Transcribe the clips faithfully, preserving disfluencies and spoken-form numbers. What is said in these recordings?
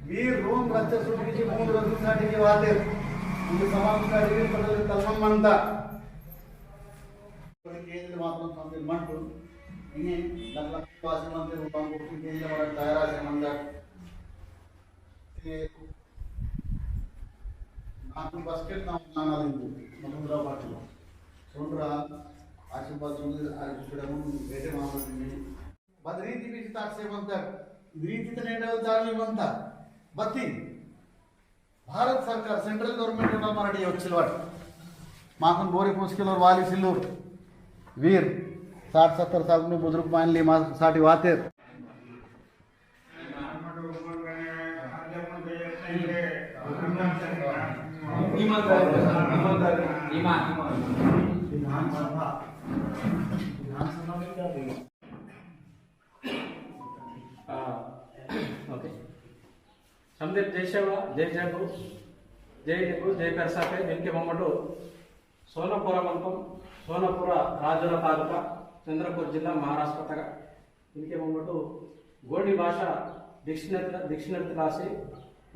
वीर रोम रच्चा सुटकिची मूंद रजु साटी के वाते। उनके समाज साटी के पटल तलमन मंता। केंद्र मात्रम संदिर मंटू। इन्हें लग लग वासी मंदिर उपाम को केंद्र वाला दायरा से मंदिर। ते नाम बस्केट नाम नाना लिंगो। मनुरा बाटलो। सोनरा आजू बाजू आजू सुडमन बेटे मामा ने बद रीति बीज ताक से मंतर, रीति तने डल ताली मंता। बत्ती, भारत सरकार, central government उन्ना मराठी योचिलवाड। माकुन बोरे पुस्किलोर वाली सिल्लूर। वीर, साठ सत्तर साल नु बुजुर्ग मान ली मा साटी वातेर। ईमान। विधानसभा, विधानसभा में क्या बोला? आ, OK। समदेत जय सेवा, जय जगु, जय लिंगु, जय पेरसापे, इनके मम्मटु सोनापुर मंडलम, सोनापुर राजुरा तालुका, चंद्रपुर जिल्ला, महाराष्ट्र तगा। इनके मम्मटु गोंडी भाषा dictionary, dictionary तलासी,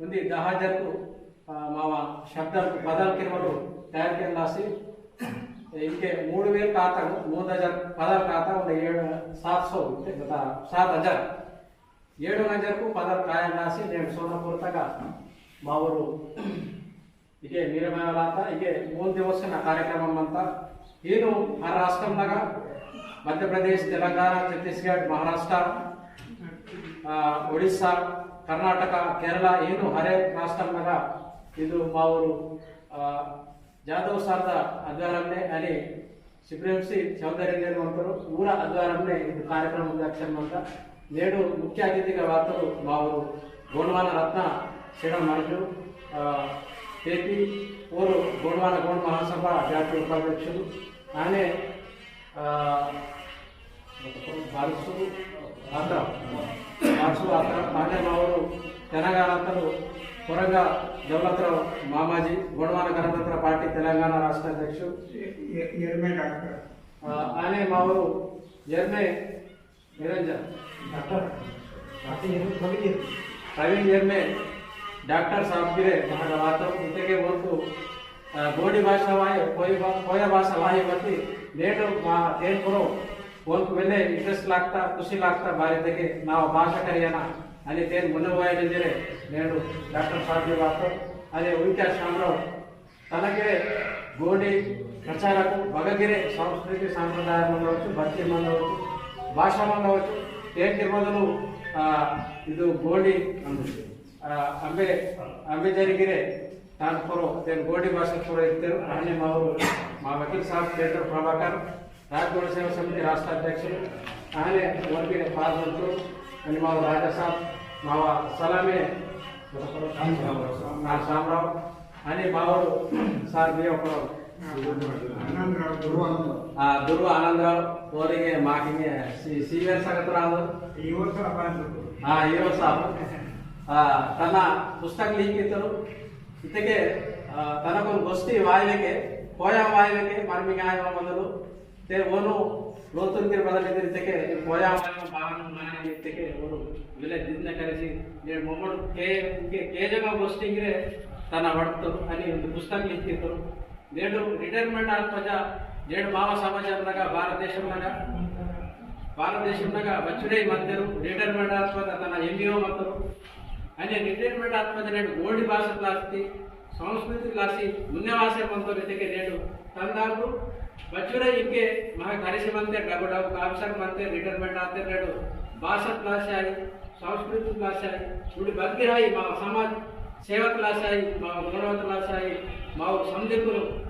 उन्दी दहा हजारकु, आ, मावा शब्दलकु पदल किरवलु तयार किरलासी, इनके मूड वेल काता, मूड हजार पदल काता, उन्दी एड सात सौ, इत्ते बता, सात हजार। एड हजारकु पदल काया लासी, नेड सोनापुर तगा मावरु इगे मीरमालाता, इगे मूंद दिवसना कार्यक्रम मंता। ईनु हर राष्ट्रम नगा, मध्य प्रदेश, तेलंगाना, छत्तीसगढ़, महाराष्ट्र, आ, उड़ीसा, कर्नाटक, केरला, ईनु हरे राष्ट्रम नगा, इदु मावरु, आ, जाधव सारदा आध्वर्यमने अनि सुब्रह्मसी चौधरी ने मंतोर ऊरा आध्वर्यमने इदु कार्यक्रम अध्यक्षन मंता। नेडु मुख्य अतिथिगा वातोर मावोर गोंडवाना रत्न सेना मर्दु, आ, तेपी ओरु गोंडवाना गोंड महासभा जातीय उपाध्यक्षुलु। आने, आ, बारसु आत्रा, बारसु आत्रा, आने मावोर तेलंगाना तनु कोरंगा दौलतराव मामाजी, गोंडवाना गणतंत्र पार्टी तेलंगाना राष्ट्र अध्यक्ष। ए-, ए-, एरमे डॉक्टर। आ, आने मावोर एरमे निरंजन। डॉक्टर, डॉक्टर एरमे प्रवीण एरमे। प्रवीण एरमे डॉक्टर साहब गिरे महागा वातो इतेके बोलतु, आ, गोंडी भाषा वाय, कोई बा-, कोया भाषा वाय बत्ती, नेडु मा तेन करो, ओनकु वेले interest लागता, खुशी लागता, बारी तके नावा भाषा करियाना, अनि तेन मुन्ने वाय नंजरे, नेडु डॉक्टर साहब गिरे वातो, अनि उनका शामराव, तनगिरे गोंडी प्रचारकु बगगिरे संस्कृति संप्रदाय मंदवच्चु, भक्ति मंदवच्चु, भाषा मंदवच्चु, तेन किरमदलु, आ, इदु गोंडी, आ, अंबे, अंबे जरिगिरे, तान पोरो, तेन गोंडी भाषा पोरो इत्तेर, आने मावोर, मा वकील साहब पेंटर प्रभाकर, राज गोंड सेवा समिति राष्ट्र अध्यक्ष, आने वर्गीय पार्वंतु, अनि मावोर राजा साहब, मावा सलामे, आ, शामराव, अनि मावोर सार बियो पोरो। आनंदराव, दुर्वा आनंदराव। आ, दुर्वा आनंदराव, ओरिगे माकिंगे सी-, सीनियर संगतराव। ईवो साहब। आ, ईवो साहब। आ, तना पुस्तक लिखितोर, इतके, आ, तना कोन गोष्ठी वायवेके, कोया वायवेके, मर्मिंग आयवा मंदलु, ते ओनु लोतुन के बदल इधर इतके, कोया वायवा बाहन माने इतके, ओनु विले जितने करेसी, ये मोमड़ के, के, के जगह गोष्ठी गिरे, तना वड़तो, अनि उनके पुस्तक लिखितोर, नेडु retirement आत्मजा, नेडु मावा समाजम नगा, भारत देशम नगा, भारत देशम नगा बच्चुडे मत्तेरु, retirement आत्मजा तना M E O मत्तेरु। अनि retirement आत्मजा नेडु गोंडी भाषा लासी, संस्कृति लासी, मुन्ने वासे मंतोर इतेके नेडु तंदारु बच्चुडे इनके महा कार्यसी मंते, डबडब कामसर मंते, retirement आते नेडु भाषा लासी आई, संस्कृति लासाई, उड़ी बग्गे आई, मा समाज सेवक लासाई, मा गुणवंत लासाई, मा समझकुन,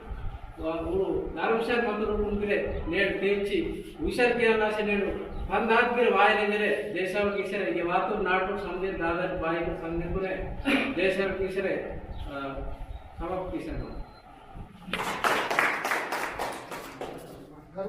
उ धर्मसेन मंत्र रूपम गिरे, नेड तेची, विचार किया लासे नेड, पंदात गिरे वायने गिरे, देशाव किसरे, ये वातु नाटु समझे दादा बाई को समझकुने, देशाव किसरे, अ, समाप्त किसरे।